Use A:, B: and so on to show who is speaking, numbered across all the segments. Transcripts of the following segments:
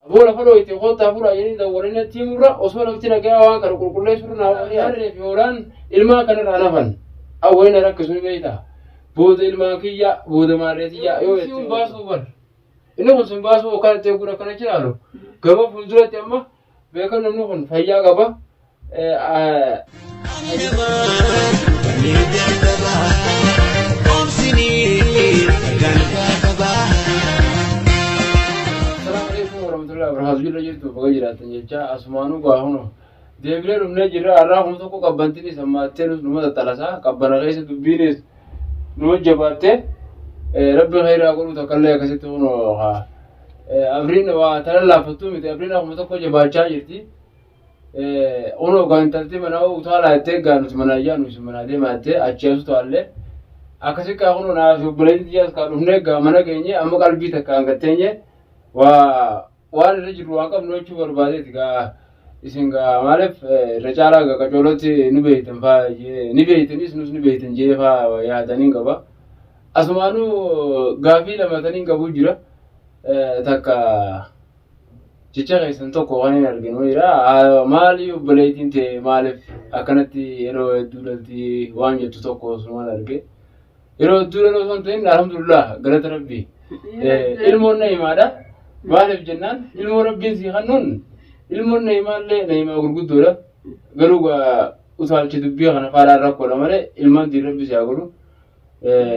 A: Aboo lafa dhooyte koottaa fuudhaa jedhanii dawwalanii natti himurra osoo lafti nagayaa waan kana qulqulleessurra naa walii harree fi hoolaan ilmaan kanarraa nafan. Awwali na rakkisu ni beektaa. Booda ilmaan kiyya booda maarree tiyya yoo jette. Sin baasuu bar. Inni kun sin baasuu akkan itti eeguun akkana jiraalu. Gama fuulduratti amma beekan namni kun fayyaa qaba. Assalamu alaikum warahmatullahi wabarakatuh. Jirra jirtu baga jiraattan jecha asumaanuu gaa huno. Deebinee dhufnee jirra har'aa kuma tokko qabbantinis hammaattee nus numa taxalasaa qabbana keessa dubbiinis numa jabaattee rabbi khayraa godhuu takkallee akkasitti kunoo haa Abriin waa tana laaffattuu miti Abriin akkuma tokko jabaachaa jirti. Kunoo gaa intalti manaa utaalaa jettee gaa nuti manaa ijaa nuti manaa deemaa jettee achi as utaallee akkasi kaa kunoo naa fi obboleettii tiyyaas kaa dhufnee gaa mana geenye amma qalbii takka hangatteenye waa waan irra jirru waan qabnu jechuu barbaadeeti gaa isin gaa maaliif irra caalaa gaa qacoolootti ni beeytan faa ni beeytanis nus ni beeytan jee faa yaadaniin qaba. Asumaanuu gaafii lamataniin qabuu jira takka Jecha keessan tokko kan hin arginu jira. Maali obboleettiin tee maaliif akkanatti yeroo hedduu dhalti waan jettu tokko osumaan arge. Yeroo hedduu dhaluu osoo hin ta'in alhamdulillah galata rabbii. Ilmoon na'imaadha. Maaliif jennaan ilmoo rabbiin sii kennuun ilmoon na'imaallee na'imaa gurguddoodha. Garuu utaalchi dubbii kana faadhaan rakkoodha malee ilmaan diin rabbi si haa godhu.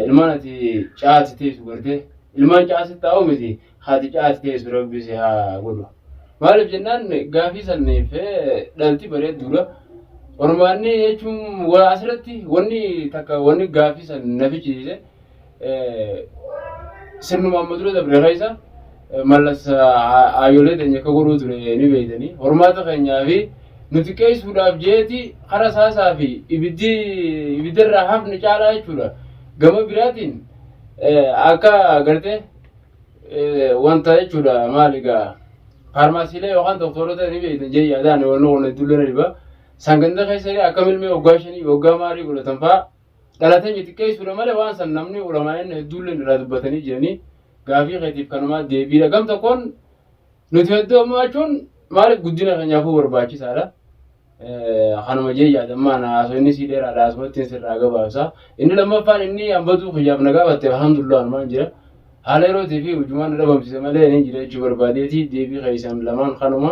A: Ilmaan ati caati teessu gartee ilmaan caasi taa'u miti haati caati teessu rabbi si haa godhu. Maaliif jennaan gaafii saniif dhalti bareedduudha. Ormaanni jechuun waa asirratti wanni takka wanni gaafii san na fichisiise sirnuma amma dura dabre keessa mallas aayyolee teenya akka godhuu ture ni beeytanii. Hormaata keenyaa fi nu xiqqeessuudhaaf jeeti kara saasaa fi ibiddi ibiddarraa hafne caalaa jechuudha. Gama biraatiin akka gartee wanta jechuudha maali gaa faarmaasiilee yookaan doktorota ni beektan jee yaadaan wanni kun hedduullee na dhiba. San ganda keessa illee akka milmee waggaa shanii waggaa maalii godhatan fa'aa dhalatanii xiqqeessuudha malee waan san namni ulamaa'in hedduullee irraa dubbatanii jiranii gaafii keetiif kanumaa deebiidha. Gam tokkoon nuti hedduu hammaachuun maaliif guddina keenyaafuu barbaachisaadha. Kanuma jee yaadammaa na haasoo inni sii dheeraadha asumatti sirraa gabaabsa. Inni lammaffaan inni hambaduu kiyyaaf na gaafatte alhamdulillah anumaan jira. Haala yerootii fi hujumaan na dhabamsiise malee ni jira jechuu barbaadeeti deebii keessan lamaan kanuma.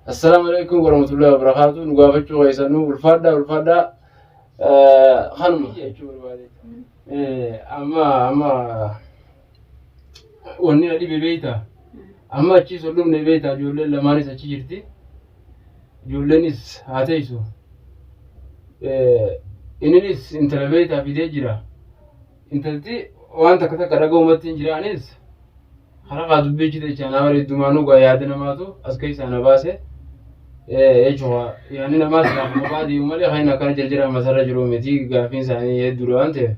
A: Assalaamu alaikum warahmatullahi wabarakatuh nu gaafachuu keessan nu ulfaadhaa ulfaadhaa kanuma jechuu barbaadeeti. Amma amma wanni na dhibe beektaa? Amma achiis ol dhufne beektaa ijoolleen lamaanis achi jirti. Ijoolleenis haa teessu. Inninis intala beektaa fidee jira. Intalti waan takka takka dhaga'umatti hin jiraanis karaa dubbii achi jechaa nama heddumaanuu gaa yaada namaatu as keessaa na baase. Jechuudha yaadni namaas laafuma baadiyyu malee kan inni akkana jarjara masarra jiru miti gaaffiin isaanii hedduudha waan ta'eef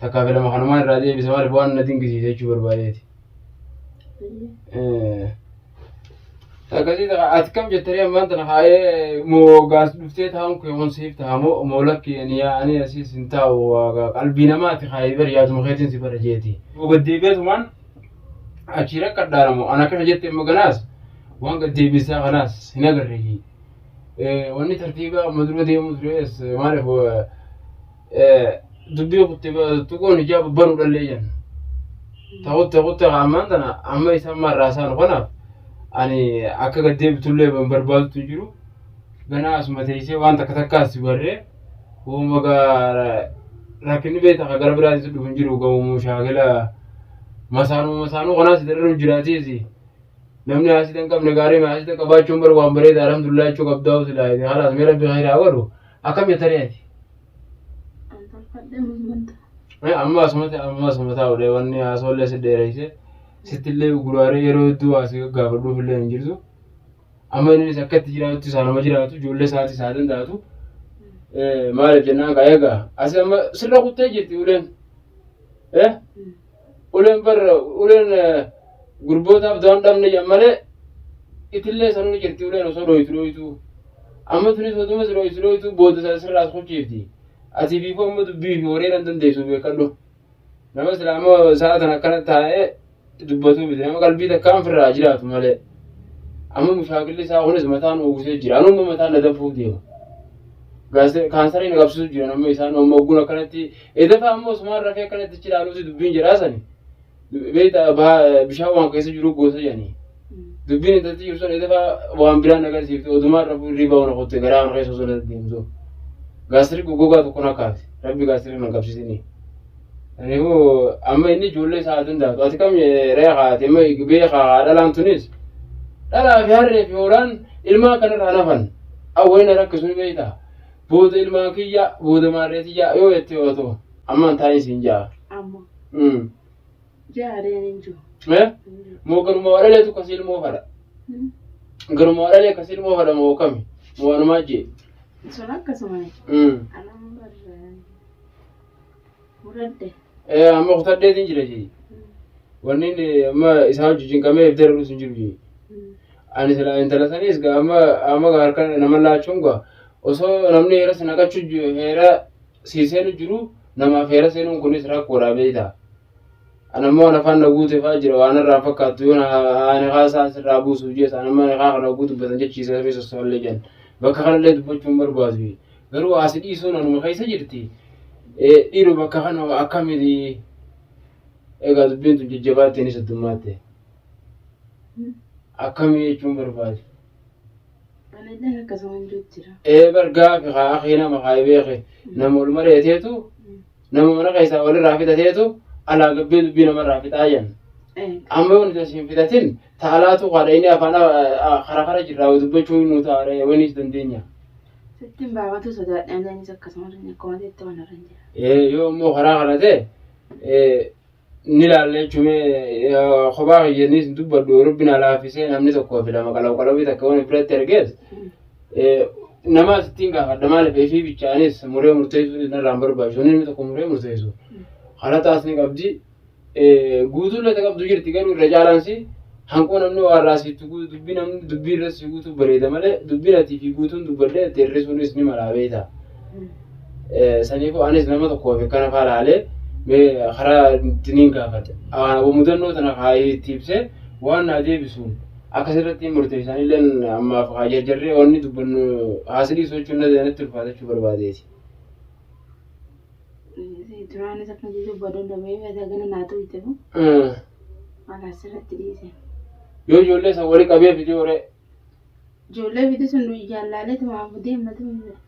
A: takkaa fi lama kanumaan irraa deebisa maaliif waan na dinqisiise jechuu barbaadeeti. Akkasii ta'a ati kam jettanii ammaan tana haa'ee moo gaas dhuftee taa'uun kee kun siif ta'a moo moo lakki ani ani asiis hin taa'u qalbii namaati haa'ee bari yaaduma keetiin si bara jeeti. Moo gaddeebi'eetumaan achii rakkadhaara moo ana akkana jette immoo ganaas waan gaddeebisaa kanaas hin agarre. Wanni tartiiba amma dura deemuu tures maaliif dubbii kutte tuquun ijaaba baruu dhallee jenna. Ta'utte kutte ammaan tana amma isaan marraa isaan kanaaf ani akka gad deebitullee ban barbaadutu hin jiru. Ganaa asuma teessee waan takka takkaas si barree uuma gaa rakkinni beektaa kan gara biraatis dhufu hin jiru gamoo shaakila masaanuu masaanuu kanaas dararuu jiraatiisi. Namni haasida hin qabne gaarii haasida qabaachuun bar waan bareeda alhamdulillah jechuu qabdaa silaa halaas mee rabbi khayraa godhu akkam jettanii ati.
B: An tolfadhee musmanta.
A: Amma asuma amma asuma taa'udha wanni haasawallee si dheereyse sittillee guraaree yeroo hedduu asii gaggaafadhuuf illee hin jirtu. Amma innis akka itti jiraatutti isaanuma jiraatu ijoollee isaati isaa danda'atu. Maaliif jennaan kaa egaa asi amma sirra kuttee jirti uleen. Uleen bar uleen gurbootaaf dawaan dhabne jedhan malee itillee sanuu ni jirti uleen osoo dhooytu dhooytu. Amma tunis oduma si dhooytu dhooytu booda sana sirraas kuchiifti. Ati fiifuu amma dubbii fi horii nan dandeessu beekadhu. Nama islaama sa'a tan akkana taa'ee dubbatuu miti nama qalbii takkaan firraa jiraatu malee. Amma mushaakilli isaa kunis mataan uwwisee jira. Anuma mataan na danfuuf deema. Kaansarii na qabsiisuu jiran amma isaan amma ogguun akkanatti edafa amma osumaan rafee akkanatti achi ilaaluuti dubbiin jedhaa sani. Beektaa bishaan waan keessa jiru gosa jedhanii. Dubbiin intalti jiru sun edafa waan biraan agarsiifte odumaan rafuu hirriibaa waan qotte garaa kana keessa osoo deemtu. Gaastirii goggogaa tokko na kaase. Rabbi gaastirii na qabsiisinii. Kanaafuu amma inni ijoollee isaa haa danda'atu. Ati kam re'ee haati amma beekaa dhalaan tunis dhalaa fi harree fi hoolaan ilmaan kanarraa nafan. Awwayna rakkisu ni beektaa. Booda ilmaan kiyya booda maarree tiyya yoo jette yoo ta'u amma hin taa'in siin ja'a.
B: Amma jaareen hin jiru.
A: Eh? Moo garuma wadhaleetu kasii ilmoo fadha. Garuma wadhalee kasii ilmoo fadha moo kami? Moo anumaa jee.
B: Sun akkasuma. Anam barra muradde.
A: Amma kutadheetiin jira jee. Wanni inni amma isaa hojii cinqamee if dararus hin jiru jee. Ani sila intala saniis gaa amma amma gaa harka nama laachuun gaa osoo namni heera si naqachuu heera sii seenu jiru namaaf heera seenuun kunis rakkoodha beektaa. Ani ammoo waan afaan na guute fa'aa jira waan irraa fakkaattu yoo ani haasaa sirraa buusuuf jees ani amma haa kana guutu dubbatan jechiisa fi sossoollee jedhan bakka kanallee dubbachuu hin barbaadu. Garuu asi dhiisuun anuma keessa jirti. Dhiiroo bakka kana akkamiti egaa dubbiin tun jajjabaatte ni soddommaatte. Akkamii jechuun barbaade.
B: Anillee akkasuma hin jira.
A: Ee bar gaafi haa akii nama haa beeke nama ol mareeteetu nama mana keessaa walirraa fixateetu alaa gabbee dubbii namarraa fixaa jenna. Amma yoo nuti asiin fixatin taalaatu haadha inni afaan kara kara jirraa dubbachuu nu ta'a waniis dandeenya.
B: Sittiin baafatu sodaadhe anis akkasuma akkuma jetti waan irra hin jira.
A: Yoo immoo karaa kana ta'e ni ilaalla jechuun kophaa kiyyannis dubbadhu rabbi na laaffisee namni tokkoo fi lama qalaw qalawii takka waan biratti argees nama asittiin gaafadha maaliif ifii bichaanis muree murteessuu narraa hin barbaachisu namni tokko muree murteessu halataas ni qabdi guutuu illee qabdu jirti garuu irra caalaansi hanqoo namni waa irraa sitti guutu dubbii namni dubbii irra si guutuu bareeda malee dubbiin atii fi guutuun dubbadhee itti hir'isuunis ni malaa beekta. Saniifuu anis nama tokkoof akkana faa laalee mee karaa itti gaafadha. Mudannoo tana kaayee itti ibsee waan naa deebisuun akkasirratti murteessan illee ammaaf haa jarjarree wanni dubbannu haasidii sochuun natti ulfaatachuu barbaadeeti.
B: Duraanis akka dubbadhu danda'ee fedha gana naa ta'u itti maal asirratti dhiise.
A: Yoo ijoollee san walii qabee fidee horee
B: Ijoollee fide sun jaallaaleetu maaf deematu.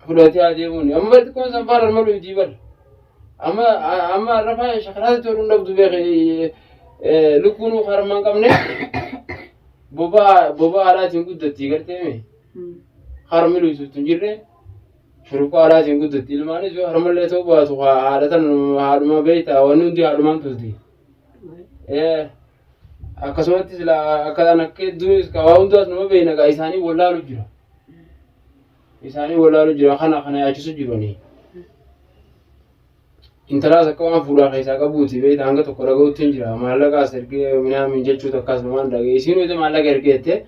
A: Fudhatee adeemuun amma bari xiqqoon san faana arma dhuytii bar amma amma rafaa shakaraatti toluun dhabdu beeke lukkuun harmaan qabne bobaa bobaa alaatiin guddatti gartee mee harmi dhuysuutu hin jirre shurufaa alaatiin guddatti ilmaanis yoo harmallee ta'uu baatu haadha tan haadhuma beektaa wanni hundi haadhumaan tolti. Akkasumatti sila akka an akka hedduunis waa hundaas nama beekna gaa isaanii wallaalu jira. Isaanii wallaalu jira kana kana yaachisu jirani. Intalaas akka waan fuudhaa keessaa qabuuti beekta hanga tokko dhaga'utti hin jira. Maallaqaas ergee minaamin jechuu takkaas namaan dhaga'e. Isiin hoyte maallaqa ergee jette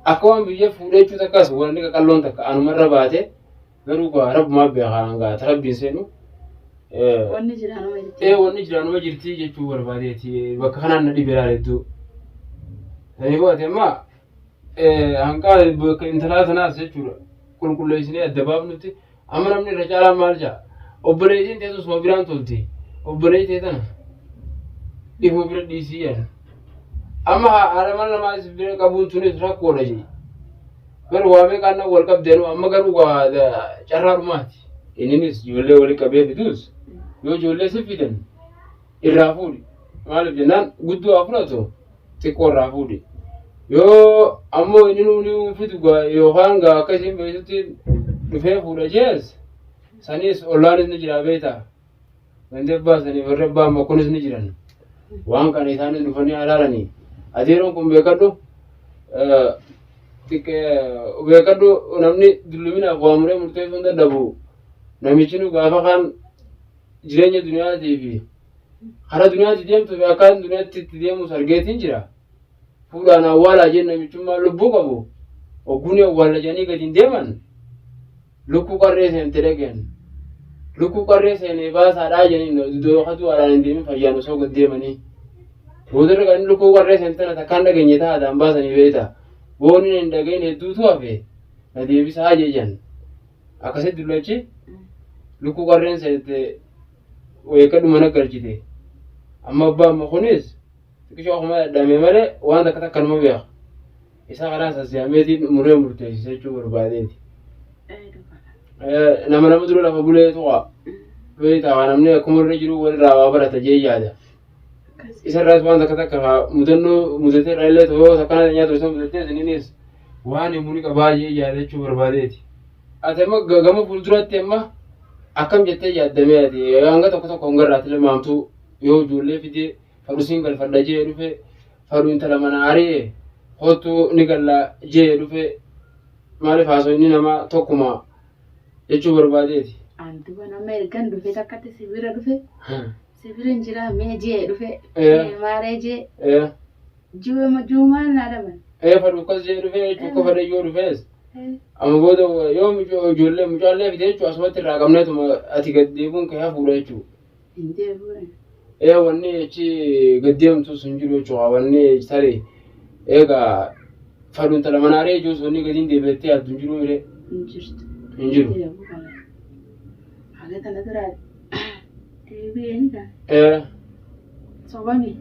A: akka waan biyya fuudhee jechuu takkaas wanni qaqalloon takka anumarra baate garuu gaa rabbumaa beekaa hanga rabbiin seenu.
B: Wanni jiraanuma jirti.
A: Ee wanni jiraanuma jirti jechuu barbaadeeti bakka kanaan na dhibee laala hedduu. Sanii ati amma hanqaa bakka intalaa tanaas jechuudha qulqulleessinee adda baafnutti amma namni irra caalaa maal ja'a obboleettiin teessu suma biraan tolti obboleettii tana dhihoo bira dhiisii jedhan. Amma haadha mana namaas bira qabuun tunis rakkoodha jee. Garuu waa meeqaan nan wal qabdeenu amma garuu carraa dhumaati. Inninis ijoollee wali qabee fidus yoo ijoollee si fidan irraa fuudhi. Maaliif jennaan guddoo haa fudhatu xiqqoo irraa fuudhi. Yoo ammoo inni nuuni fidu yookaan gaa akka isiin beektutti dhufee fuudha jees saniis ollaanis ni jira beektaa. Gandi abbaa sanii warri abbaa amma kunis ni jiran. Waan kana isaanis dhufanii alaalanii. Adeeroon kun beekadhu beekadhu namni dulluminaaf waa muree murteessuu hin dadhabu. Namichi nu gaafa kaan jireenya duniyaatii fi karaa duniyaatti deemtuu fi akkaan duniyaatti itti deemus argeetiin jira. Fuudhaan awwaalaa jeen namichummaan lubbuu qabu. Ogguun awwaala jedhanii gadi hin deeman. Lukkuu qarree seente dhaqeen. Lukkuu qarree seenee baasaadhaa jedhaniin dooka du'aadhaan hin deemin fayyaan osoo gad deemanii. Boodarra kan lukkuu qarree seente tana takkaan dhageenye taa'aadhaan baasanii beektaa. Boonni hin dhagahin hedduutu hafe na deebisaa jejan. Akkasitti dullachi lukkuu qarreen seete weekkadhu mana galchite. Amma abbaa amma kunis xiqqishoo akkuma dhadhame malee waan takka takka nama beeka. Isa karaa sassaameetiin muree murteessisa jechuu barbaadeeti. Nama nama dura lafa bulee tuqa. Beektaa namni akkuma irra jiru walirraa waa barata jee yaada. Isarraas waan takka takka mudannoo mudatee irraa illee yoo takkana nyaatu isa mudatee isiniinis waan himuu ni qabaa jee yaada jechuu barbaadeeti. Ati amma gama fuulduratti amma akkam jettee yaaddamee ati hanga tokko tokko hanga irraa tilmaamtu yoo ijoollee fidee fadhu siin galfadha jee dhufe fadhu intala mana ari'e kottu ni galla jee dhufe maaliif haasoo inni nama tokkuma jechuu barbaadeeti.
B: Antuba nama ergan dhufe takkatti sibira dhufe sibira hin jira mee jee dhufe maaree jee juumaan naa dhaban.
A: Fadhu akkas jee dhufe jechuu akka fadhe yoo dhufes amma booda yoo ijoollee mucaallee fide jechuu asumatti irraa qabneetuma ati gad deebi'uun kee hafuudha jechuu.
B: Hin deebi'u.
A: Wanni achi gad deemtus hin jiru jechuudha wanni tarii egaa fadhu intala mana aree ijoos wanni gadi hin deebi'attee yaaddu hin jiru mire
B: Hin jirtu.
A: hin jiru.
B: Deebi'u kana. Haga tana biraa deebi'ee ni kana. Sobami.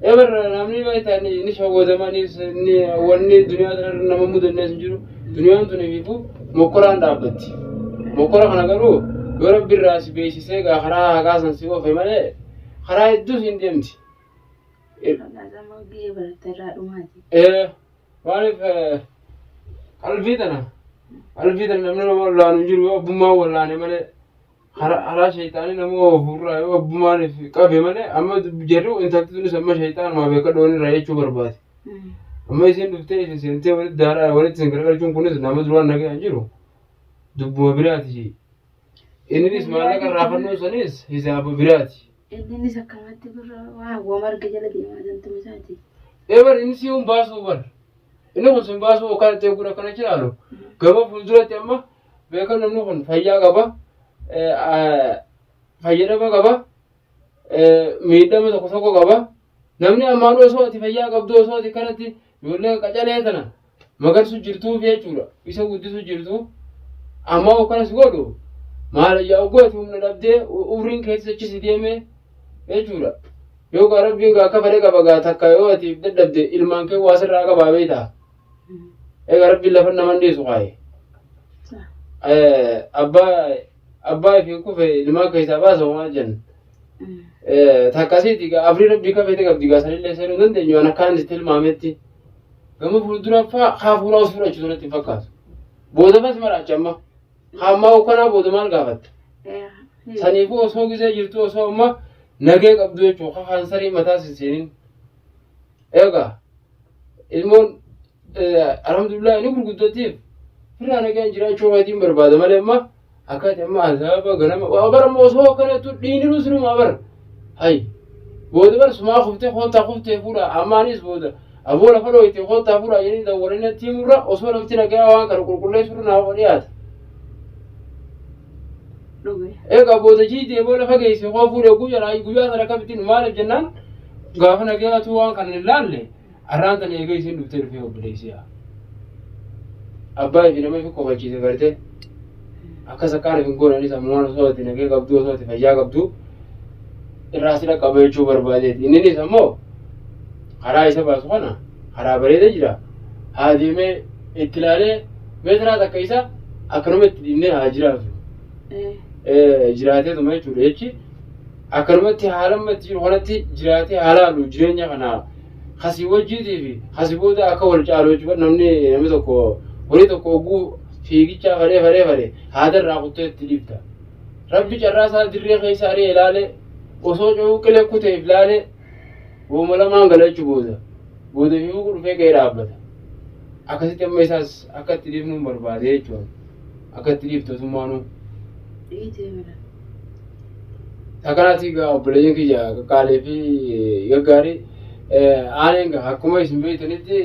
A: Bar namni beektaa ni shawwadamanis ni wanni duniyaa kanarra nama mudannees hin jiru. Duniyaan tun ifiifuu mokkoraan dhaabbatti. Mokkora kana garuu yoo rabbi irraa si beeksisee gaa karaa haqaa san si oofe malee karaa hedduus hin deemti.
B: Kanaaf gahee baratte irraa dhumaati.
A: Maaliif qalbii tana qalbii tana namni nama wallaanu hin jiru yoo abbummaan wallaane malee karaa shayxaanii nama oofu irraa yoo abbummaan qabe malee amma jarri intalti tunis amma shayxaanumaa beeka dhoon irraa jechuu barbaade. Amma isin dhuftee isin seentee walitti daaraa walitti isin gargalchuun kunis nama duraan nagaa hin jiru dubbuma biraati. Inninis maallaqa irraa fannoo sanis hisaaba biraati.
B: Innis akkamatti birra waa wama arge jala deemaa jantuma isaati.
A: Bar inni si hin baasuu bar. Inni kun sin baasuu yookaan itti eeguun akkana jiraatu. Gama fuulduratti amma beekan namni kun fayyaa qaba. Fayyadama qaba. Miidhama tokko tokko qaba. Namni ammaan osoo ati fayyaa qabdu osoo ati kanatti ijoollee qacalee tana magarsu jirtuuf jechuudha. Isa guddisu jirtu. Amma akkanas godhu maal yaa oggoo ati humna dhabdee umriin keessa achi si deemee jechuudha. Yoo gaa rabbiin gaa akka fedhe qaba gaa takka yoo ati dadhabde ilmaan kee waa sirraa qabaa beektaa. Egaa rabbiin lafa nama hin dhiisu kaaye. Abbaa ifii kufe ilmaan keessaa baasa homaa jenna. Takkasiiti gaa abrii rabbii kafeete qabdi gaa sanillee seenuu hin dandeenyu waan akkaan itti tilmaametti. Gama fuuldura faa haafuuraa os fudhachu sanatti hin fakkaatu. Booda fas maraacha amma. Hammaa ukkanaa booda maal gaafatta? Saniifuu osoo gisee jirtu osoo amma nagee qabdu jechuudha. Kaansarii mataa sin seenin. Egaa ilmoon alhamdulillah inni gurguddattiif firraa nagaan jiraachuu waatiin barbaada malee amma akka ati amma azaaba ganama waa bara amma osoo akkanattu dhiiniruu sinumaa bara. Hay booda bara sumaa kuftee koottaa kuftee fuudha ammaanis booda aboo lafa dhooyte koottaa fuudha jedhanii dawwalanii natti himurra osoo lafti nagaa waan kana qulqulleessuurra naaf dhiyaata. Egaa booda jiidee boo lafa geesse koo fuudhee guyyaa guyyaa sana akkamittiin maaliif jennaan gaafa nagaatu waan kana hin laalle arraan tana eega isiin dhuftee dhufee obboleessi yaa. Abbaa fi nama ifi kofalchiise gartee akkas akkaan hin goonanis ammoo osoo ati nagee qabdu osoo ati fayyaa qabdu irraa si dhaqqaba jechuu barbaadeeti. Inninis ammoo karaa isa baasu kana karaa bareeda jira. Haa deemee itti ilaalee meetiraa takka isa akkanuma itti dhiibnee haa jiraatu. Jiraateetuma jechuudha jechi akkanumatti haala amma itti jiru kanatti jiraatee haa laalu jireenya kana kasii wajjiitii fi kasii booda akka wal caalu jechuudha namni namni tokko horii tokko oguu fiigichaa faree faree faree haada irraa kuttee itti dhiibta. Rabbi carraa isaa dirree keessa ari'ee ilaalee osoo cehuu qilee kuteef ilaalee wooma lamaan gala jechuu booda booda fiiguu dhufee ga'ee dhaabbata. Akkasitti amma isaas akka itti dhiifnu hin barbaade jechuudha. Akka itti dhiiftu osummaanuu. Akkanaatti egaa obboleeyyan kiyya qaqqaalee fi gaggaarii aaneen gaa akkuma isin beektanitti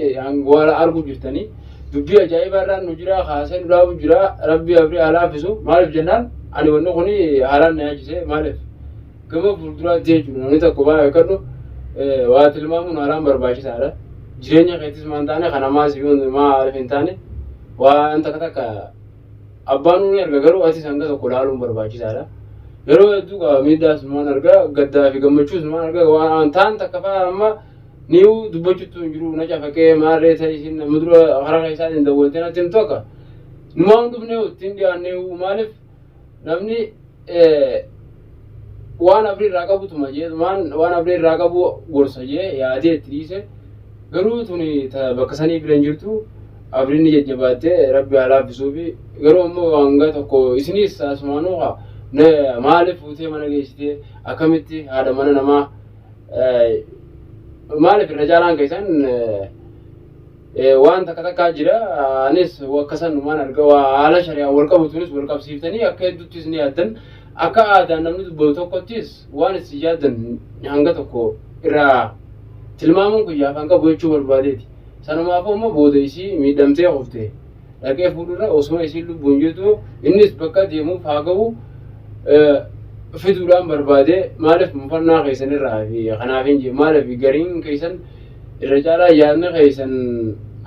A: waan arguu jirtanii dubbii ajaa'ibaa irraan nu jira kaasee nu dhaabu jira rabbi abrii haa laaffisu maaliif jennaan ani wanni kun haalaan na yaachise maaliif gama fuulduraatti jechuudha namni tokko baay'ee kadhu waa tilmaamuun haalaan barbaachisaadha. Jireenya keetis maan taane kan namaas yoo maaliif hin taane waan takka takka abbaan ni arga garuu atis hanga tokko ilaaluun barbaachisaadha. Yeroo hedduu qaba miidhaas maan arga gaddaa fi gammachuus maan arga waan taan takka fa'aa amma niiwu dubbachuutu hin jiru na cafaqee maarree ta'e isin nama dura karaa isaatiin dawwaltee natti himtu akka numaan dhufnee ittiin dhiyaannee maaliif namni waan abrii irraa qabutuma jee waan abrii irraa qabu gorsa jee yaadee itti dhiise garuu tuni bakka sanii bira hin jirtu abriin ni jajjabaattee rabbi haa laaffisuufi garuu ammoo hanga tokko isinis asumaanuu haa maaliif fuutee mana geessitee akkamitti haadha mana namaa maaliif irra caalaan keessan waan takka takkaa jira anis akka sanumaan arga haala shari'aa wal qabatuunis wal qabsiiftanii akka hedduuttis ni yaaddan akka aadaan namni dubbatu tokkottis waan isin yaaddan hanga tokko irraa tilmaamuun kun yaafaan qabu jechuu barbaadeeti. Sanumaafuu immoo booda isii miidhamtee kufte dhaqee fuudhurra osuma isiin lubbuun jirtu innis bakka deemuuf haa ga'u fiduudhaan barbaade maaliif mufannaa keessan irraa fi kanaaf hin jee maaliif gariin keessan irra caalaa yaadni keessan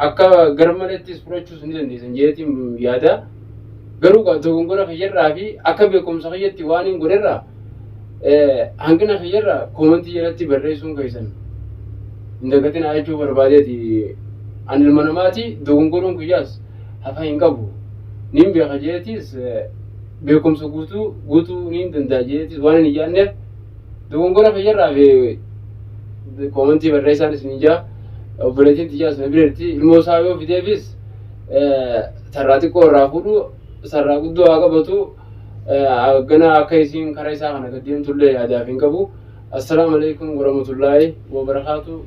A: akka garmalettis fudhachuus ni dandeessan jeetiin yaada. Garuu dogongora kiyyarraa fi akka beekumsa kiyyatti waan hin godherraa hanqina kiyyarraa koomentii jalatti barreessuun keessan hin dagatinaa jechuu barbaadeeti. Ani ilma namaati dogongoruun kiyyaas hafa hin qabu. Nin beeka jeetis beekumsa guutuu guutuu niin danda'a jeetis waan hin yaadneef dogongora kiyyarraa fi koomentii barreessaan isin jaa obboleettiin tiyyaas na bira jirti ilmoo isaa yoo fideefis sarraa xiqqoo irraa fuudhu sarraa guddoo haa qabatu gana akka isiin karaa isaa kana gad deemtullee yaadaaf hin qabu. Assalaamu alaikum warahmatullaahi wabarakaatu.